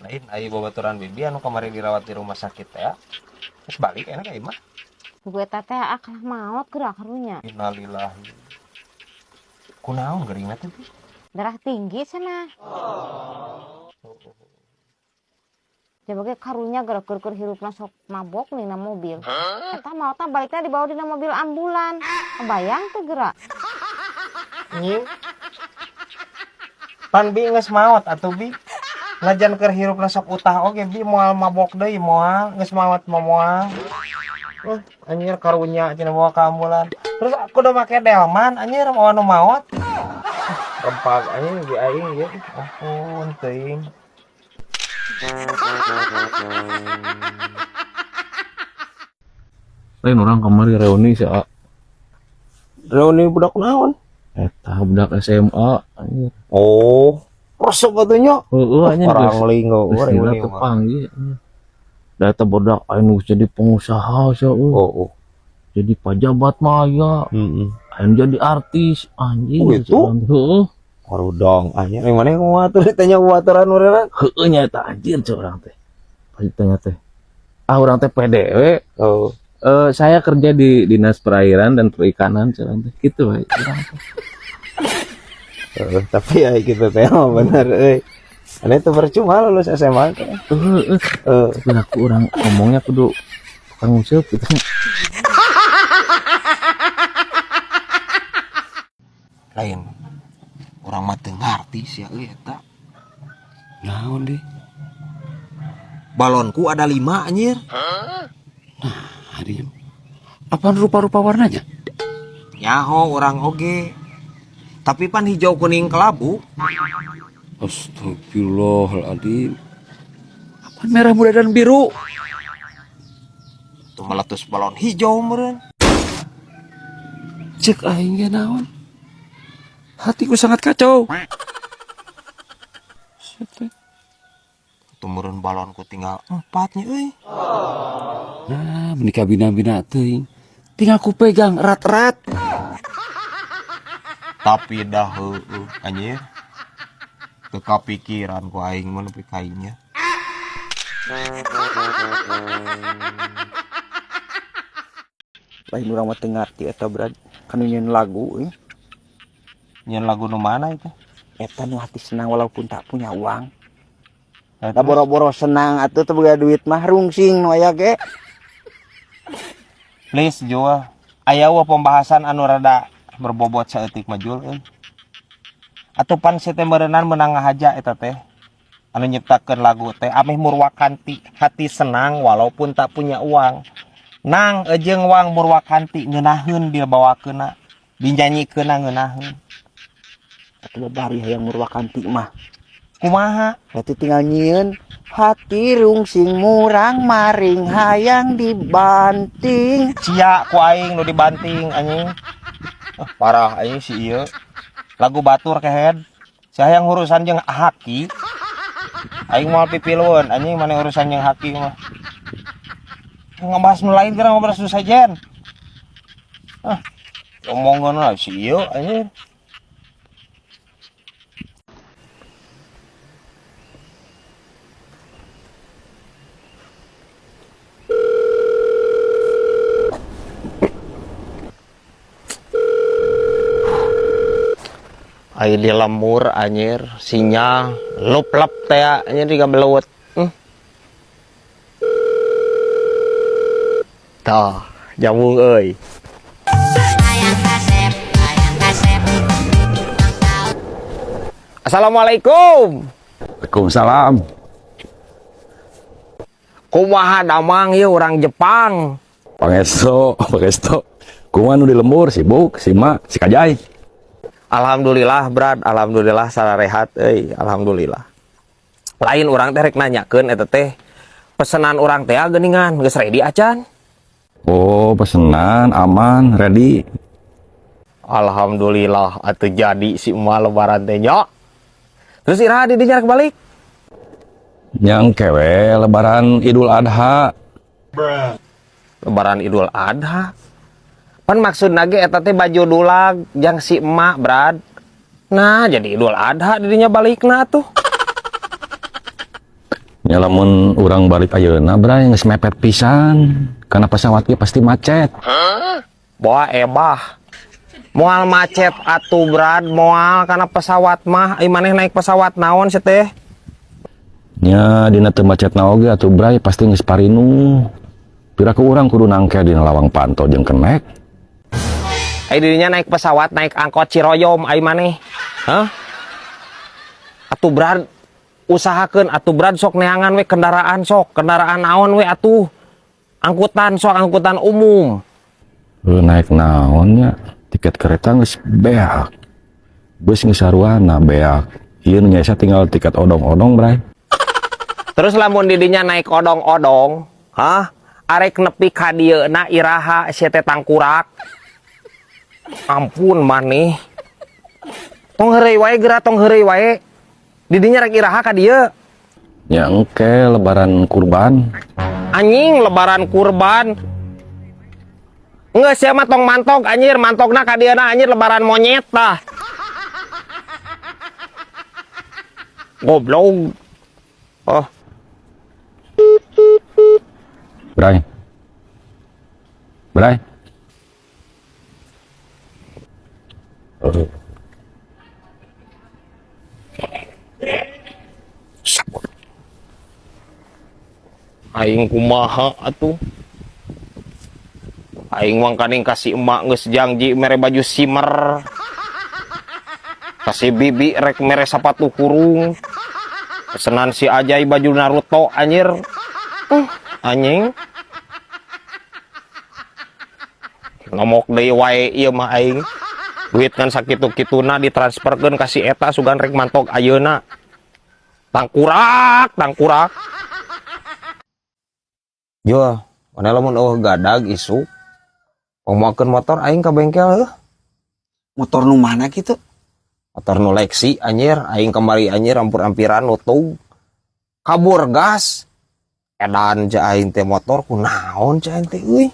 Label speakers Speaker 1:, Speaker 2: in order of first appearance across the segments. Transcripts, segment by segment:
Speaker 1: Lain ai babaturan bibi anu kamari dirawat di rumah sakit teh. Terus balik enak ka imah.
Speaker 2: Buku eta teh kalah maot geura karunya.
Speaker 1: Innalillahi. Kunaon geuringna teh, Bi?
Speaker 2: Darah tinggi cenah. Coba ge karunya geura keur-keur hirupna sok mabok dina mobil. Eta maotna balikna dibawa dina mobil ambulan. Kebayang teu geura?
Speaker 1: Nying. Pan bi geus maot atuh bi. Najan keur hirupna sok utah oge bi moal mabok deui moal, geus maot mah moal. Anjir karunya cenah bawa ka ambulan. Terus aku udah make delman anjir mau anu maot. Rempag anjing bi aing ieu. Ampun teuing.
Speaker 3: Lain orang kemarin reuni sih, A.
Speaker 1: Reuni budak naon?
Speaker 3: Eta budak SMA anjir.
Speaker 1: Oh, resep atuh nya.
Speaker 3: Heeh anjir geus.
Speaker 1: Orang linggo
Speaker 3: Geus
Speaker 1: reuni
Speaker 3: gila
Speaker 1: mah.
Speaker 3: kepanggih anjir. Da eta budak anu geus jadi pengusaha sia euy.
Speaker 1: Oh, oh.
Speaker 3: Jadi pajabat mah aya.
Speaker 1: Heeh.
Speaker 3: Anu jadi artis anjir.
Speaker 1: Oh, gitu?
Speaker 3: Heeh.
Speaker 1: Warudong anjir yang mana yang ngatur ditanya kubaturan urang.
Speaker 3: Heeh nya eta anjir cek urang teh. Pas ditanya teh. Ah urang teh pede we.
Speaker 1: Oh.
Speaker 3: Saya kerja di Dinas Perairan dan Perikanan cek urang teh. Gitu we urang teh.
Speaker 1: Tapi ya gitu teh mah bener euy. Aneh itu percuma lulus SMA teh.
Speaker 3: Heeh.
Speaker 1: Heeh.
Speaker 3: Tapi aku orang ngomongnya kudu tukang nguseup gitu.
Speaker 1: Lain. Urang mah teu ngarti sia euy eta.
Speaker 4: Naon deh?
Speaker 1: Balonku ada 5 anjir.
Speaker 4: Nah, hari apaan rupa-rupa warnanya?
Speaker 1: Nyaho urang oge. Tapi pan hijau kuning kelabu.
Speaker 4: Astagfirullahaladzim. Apaan merah muda dan biru?
Speaker 1: Tuh meletus balon hijau meureun.
Speaker 4: Cek aing ge naon? Hatiku sangat kacau.
Speaker 1: Tuh meureun balonku tinggal 4 nya euy.
Speaker 4: Nah, menikah bina-bina teuing. Tinggal ku pegang erat-erat.
Speaker 1: Tapi dah heueuh anjir. Teu kapikiran ku aing mah nepi ka ieu.
Speaker 5: Lain urang mah teu ngarti eta brad. Kanu nyeun lagu euy.
Speaker 1: Nyeun lagu nu mana itu?
Speaker 5: Eta nu hati senang walaupun tak punya uang.
Speaker 1: Eta?
Speaker 5: Da boro-boro senang atuh teu boga duit mah rungsing nu aya ge.
Speaker 1: Please Jul, aya eueuh pembahasan anu rada berbobot saeutik mah Jul euy. Atuh pan si teh meureunan meunang ngahaja eta teh. Anu nyiptakeun lagu teh ameh murwakanti hati senang walaupun tak punya uang. Nang jeung wang murwakanti ngeunaheun dibawakeunna, dinyanyikeunna ngeunaheun.
Speaker 5: Atuh babari hayang murwakanti mah.
Speaker 1: Kumaha?
Speaker 5: Berarti tinggal nyieun hati rungsing murang maring hayang dibanting.
Speaker 1: Sia ku aing nu dibanting anjing. Ah, parah anjing si ieu. Lagu batur kehed. Sia hayang urusan jeung haki. Aing moal pipilueun anjing maneh urusan jeung haki mah. Ngebahas nu lain geura ngabahas nu sejen. Ah, omongan lah si ieu anjing. Ai di lemur anjir, sinyal lup-lep teh anjir diga belewet. Tah, jambung euy. Assalamualaikum.
Speaker 4: Waalaikumsalam.
Speaker 1: Kumaha damang ieu urang Jepang.
Speaker 4: Pangesto, pangesto. Kumaha nu di lembur sibuk, si Ma, si Kajai.
Speaker 1: Alhamdulillah Brad, alhamdulillah sararehat euy, alhamdulillah. Lain urang teh rek nanyakeun eta teh pesenan urang teh geuningan geus ready acan?
Speaker 4: Oh, pesenan aman, ready.
Speaker 1: Alhamdulillah atuh jadi si emak lebaran teh nya. Terus iraha di dinya rek balik?
Speaker 4: Yang kewe lebaran Idul Adha.
Speaker 1: Bruh. Lebaran Idul Adha. Pan maksudna ge eta teh baju dulag jang si emak, Brad. Nah, jadi Idul Adha didinya balikna tuh.
Speaker 3: Ya lamun urang balik ayeuna, Bray, geus mepet pisan. Karena pesawat ge pasti macet.
Speaker 1: Boa ebah. Moal macet atuh, Brad, moal karena pesawat mah. Ai maneh naik pesawat naon sih teh?
Speaker 3: Nya dina teu macetna oge atuh, Bray, pasti geus parinuh. Piraku urang kudu nangke dina lawang panto jeung kenek.
Speaker 1: Ai dirinya naik pesawat, naik angkot Ciroyom ai maneh. Hah? Atuh Brad, usahakeun atuh Brad, sok neangan we kendaraan sok, kendaraan naon we atuh. Angkutan sok, angkutan umum.
Speaker 3: Lu naik naonnya? Tiket kereta geus beak. Bus geus saruana beak. Ieu nu nyaesa tinggal tiket odong-odong, Bray.
Speaker 1: Terus lamun didinya naik odong-odong, hah? Arek nepi ka dieuna iraha sia teh tangkurak. Ampun maneh. Tong heureuy wae geura, tong heureuy wae. Didinya rek iraha ka dieu?
Speaker 3: Ya engke lebaran kurban.
Speaker 1: Anjing, lebaran kurban. Enggak sia mah tong mantog anjir, mantogna ka dieuna anjir lebaran monyet tah. Goblok. Oh.
Speaker 3: Bray. Bray. Oh.
Speaker 1: Aing kumaha atuh? Aing mangkaning kasih emak geus janji mere baju simer. Kasih bibi rek mere sepatu kurung. Pesenan si Ajay baju Naruto anjir. Anjing. Ngomok deui wae ieu mah aing. Duit kan sakitu-kituna ditransferkeun ka si eta sugan rek mantog ayeuna. Tangkurak, tangkurak. Jul, mana lamun eueuh gadag isuk. Ngomongkeun motor aing ka bengkel heuh.
Speaker 5: Motor nu mana kitu?
Speaker 1: Motor nu Lexi anjir, aing kamari anjir ampur-ampiran nutug. Kabur gas. Edan ja aing teh motor kunaon ja aing teh euy.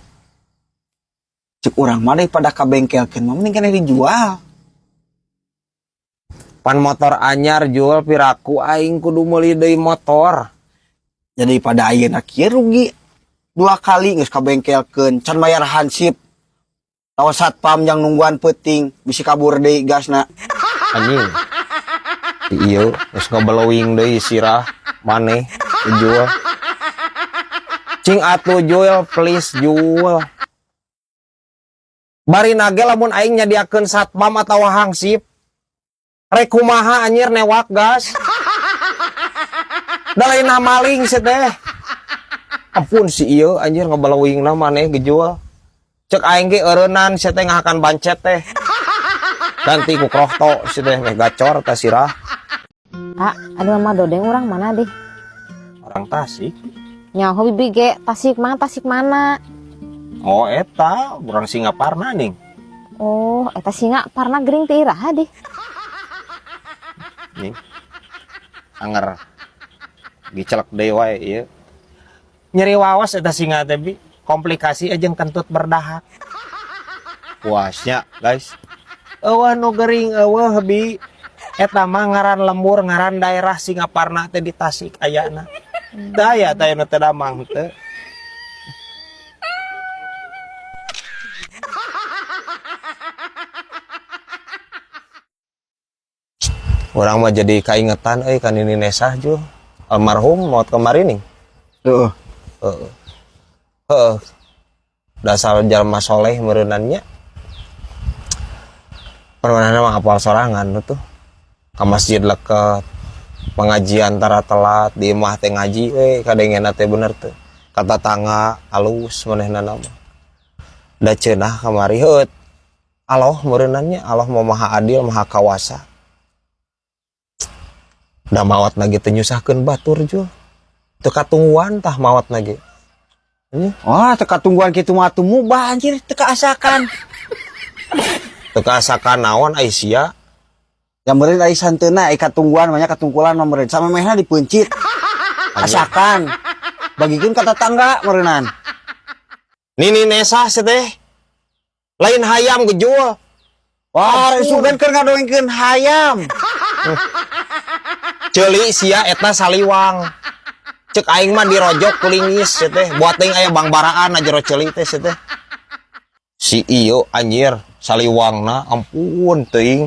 Speaker 5: Cek urang mah daripada ka bengkelkeun mah mending keneh dijual.
Speaker 1: Pan motor anyar jual piraku aing kudu meuli deui motor.
Speaker 5: Jadi pada ayeuna kieu rugi. Dua kali geus ka bengkelkeun, can bayar hansip. Tawa satpam yang nungguan peuting, bisi kabur deui gasna.
Speaker 1: Anjing. Iya, geus ngeblowing deui sirah maneh jual. Cing atuh Jul, please Jul. Bari nage lamun aing nyadiakeun satpam atawa hansip. Rek kumaha anjir newak gas. Da lain maling sih teh. Ampun si ieu anjir ngeblowingna maneh gejual. Cek aing ge eureunnan sia teh ngahakan bancet teh. Ganti ku krohto si teh meh gacor tah sirah.
Speaker 2: Ah, aduh mama dodeng orang mana deh?
Speaker 1: Orang Tasik.
Speaker 2: Nyaho bibi ge Tasik mana, Tasik mana?
Speaker 1: Oh eta, urang Singaparna ning.
Speaker 2: Oh, eta Singaparna gering teh iraha deh.
Speaker 1: Ning. Anger. Gicelek deui wae ieu. Nyeri wawas eta singa teh bi, komplikasi jeung kentut berdahak. Puasnya, guys. Eueuh nu gering eueuh bi. Eta mah ngaran lembur, ngaran daerah Singaparna teh di Tasik ayana. Daya teh nu teu damang teu. Urang mah jadi kaingetan euy ka Nini Nesah Jul. Almarhum maut kemarin nih.
Speaker 5: Heeh.
Speaker 1: Heeh. Heeh. Dasar jalma soleh meureunannya. Permanehna mah hafal sorangan tuh. Ka masjid leket, pengajian tara telat, di imah teh ngaji we kadengena teh bener teh. Kata tangga alus manehna mah. Da ceunah kamari heut. Allah meureunannya, Allah mah maha adil, maha kawasa. Da maot lagi teu nyusahkeun batur Jul. Teu katungguan tah maot lagi.
Speaker 5: Wah, teu katungguan kitu mah atuh mubah anjir, teu kaasakan.
Speaker 1: Teu kaasakan naon ai sia?
Speaker 5: Ya meureun ai santeuna ai katungguan banyak katungkulan mah meureun samemehna dipeuncit. Asakan. Bagikeun ka tetangga meureunan.
Speaker 1: Nini Nesah sih teh. Lain hayam gejul.
Speaker 5: Wah, sugan keur ngadongengkeun hayam.
Speaker 1: Ceuli sia eta saliwang. Cek aing mah dirojok kulinis sia teh. Buat teuing aya bangbaraan jero ceuli teh sia teh. Si iyo anjir saliwangna, ampun teuing.